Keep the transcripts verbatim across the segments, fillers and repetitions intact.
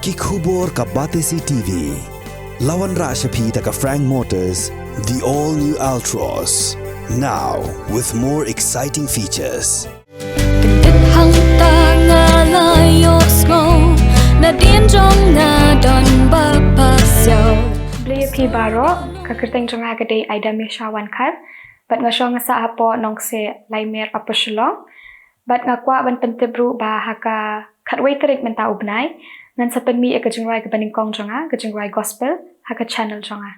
Ki khubor ka Batesi T V. La wanrah sha phi da ka Frank Motors, the all new Altroz. Now with more exciting features. Kyndit hangta nga la ïohsngew, nadien jong nga don ba pasiaw. Khublei ïa phi baroh, ka kyrteng jong nga ka dei Aida Misha Wankhar, bad nga shong nga sah hapoh Nongkseh Laimer Upper Shillong. Bad nga kwah ban pyntip ruh ba ha ka khatwei tarik mynta u bnai, ngan sa pynmih ïa ka jingrwai kaba nyngkong jong nga, ka jingrwai gospel, ha ka channel jong nga.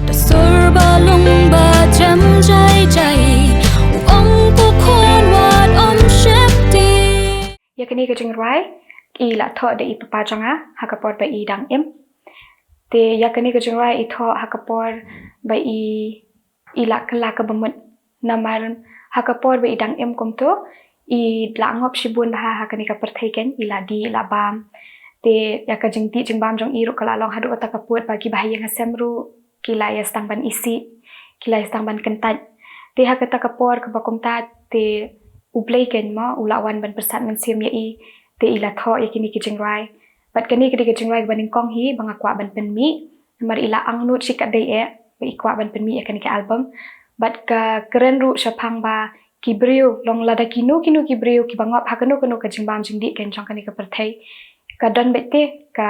Da sur ba long ba jem jai jai, u ong ko khun wat om sheptieng. Ïa kane ka jingrwai i la thoh da i papa jong nga ha ka por ba i dang im. Te ïa kane ka jingrwai i thoh ha ka por ba i, i la kylla kaba mut. Namar ha ka por ba i dang im kumto, i la ngop shibun bha ha kane ka pyrthei, kan, i la dih, i la bam. Te ïa ka jingdih jingbam jong i ruh ka la long haduh kata ka pud ba kiba ha ïing ha sem ruh ki la ïa sdang ban isih, ki la ïa sdang ban kyntait. Te ha kata ka por kaba kumta te U Blei, kan mo, u la wan ban pyrsad mynsiem ïa i, te i la thoh ïa kine ki jingrwai. Bad kane ka dei ka jingrwai kaba nyngkong hi ba nga kwah ban pynmih. Namar i la angnud shikatdei eh ba i kwah ban pynmih ïa kane ka album. Bad ka kren ruh shaphang ba ki briew, long lada kino kino ki briew kiba ngop ha kano kano ka jingbam jingdih, kan, jong kane ka pyrthei, ka don beit te ka,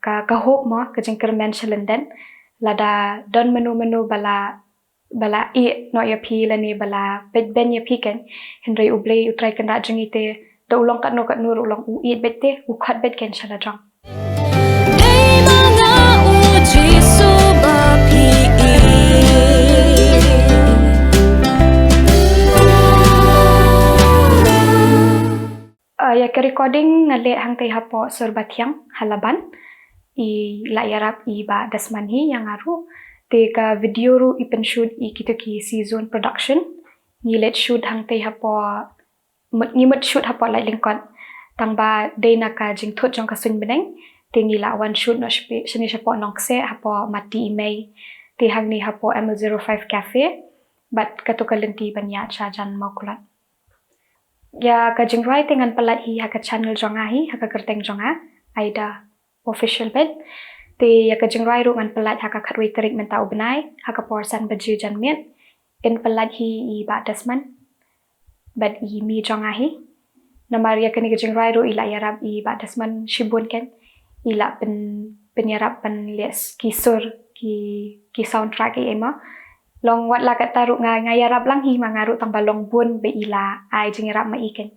ka, ka hope mo, ka jingkyrmen sha lyndet. Lada don mano mano ba la, ba la ïeh noh ïa phi lane ba la peit beiñ ïa phi, kan, hynrei U Blei U Trai Kynrad jong ngi te, da u long katno katno ruh, long u ïeit beit te, u khot beit, kan, sha la jong. Dei ma nga, U Jisu, ba phi ïeit. Ah, ïa ka recording nga leh hangtei hapoh Sur Bathiang ha Laban. I la ïarap i Bah Desmond hi, ïa nga ruh. Te ka video ruh i pynshoot i kito ki C Zone Production. Ngi leit shoot hangtei hapoh, mut, ngi mut shoot hapoh Laitlyngkot. Tang ba dei na ka jingthut jong ka suiñ bneng, te ngi la wan shoot noh shapi, shane shapoh Nongkseh, hapoh Mati i Mei. Te hangne hapoh M L zero five Cafe. Bad kato ka lynti ban ïaid sha jan Mawkulat. Ïa ka jingrwai te ngan pyllait hi ha ka channel jong nga hi, ha ka kyrteng jong nga, Aida Official beit. Te ïa ka jingrwai ruh ngan pyllait ha ka khatwei tarik mynta u bnai, ha ka por san baje janmiet. In pyllait hi i Bah Desmond bad i mei jong nga hi. Namar ïa kane ka jingrwai ruh i la ïarap i Bah Desmond shibun, kan. I la pyn, pynïarap ban leh s-, ki sur, ki, ki soundtrack ei ei mo. Long wat la katta ruh nga, nga ïarap lang hi ma nga ruh, tang ba long bun ba i la ai jingïarap ma i, kan.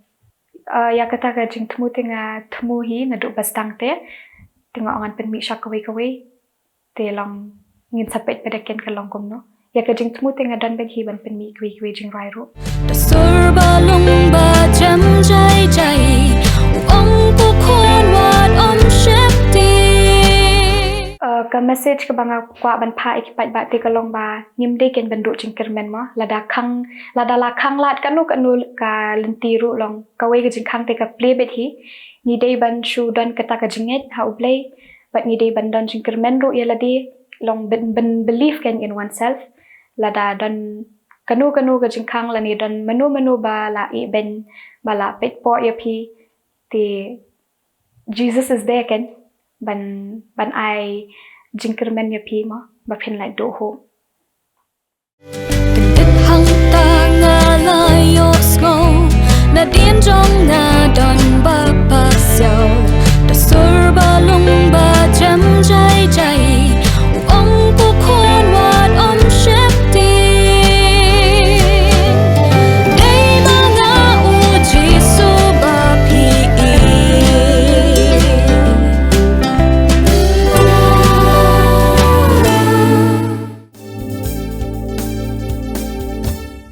Ah, ïa kata ka jingthmu te nga thmu hi naduh ba sdang te. Te nga ong ngan pynmih sha kawei kawei. Te long ngin sa peit pat da ken ka long kumno. Ïa ka jingthmu te nga don beit hi ban pynmih kawei kawei jingrwai ruh. Da sur ba long ba jem jai jai, u ong ko khun wat om sheptieng. Ah, ka message kaba nga kwah ban phah ïa ki paidbah te ka long ba ngim dei, kan, ban duh jingkyrmen mo. Lada khang, lada la khang lad kano kano ka lynti ruh, long kawei ka jingkhang te ka plie beit hi. Ngi dei ban shu don kata ka jingngeit ha U Blei. Bad ngi dei ban don jingkyrmen ruh ïa lade, long ban, ban believe, kan, in oneself. Lada don kano kano ka jingkhang lane don mano mano ba la ïeh beiñ, ba la peit poh ïa phi, te Jesus is there, kan, ban, ban ai jingkyrmen ïa phi mo, ba phin lait duh hope. Kyndit hangta nga la ïohsngew, nadien jong nga don ba pasiaw.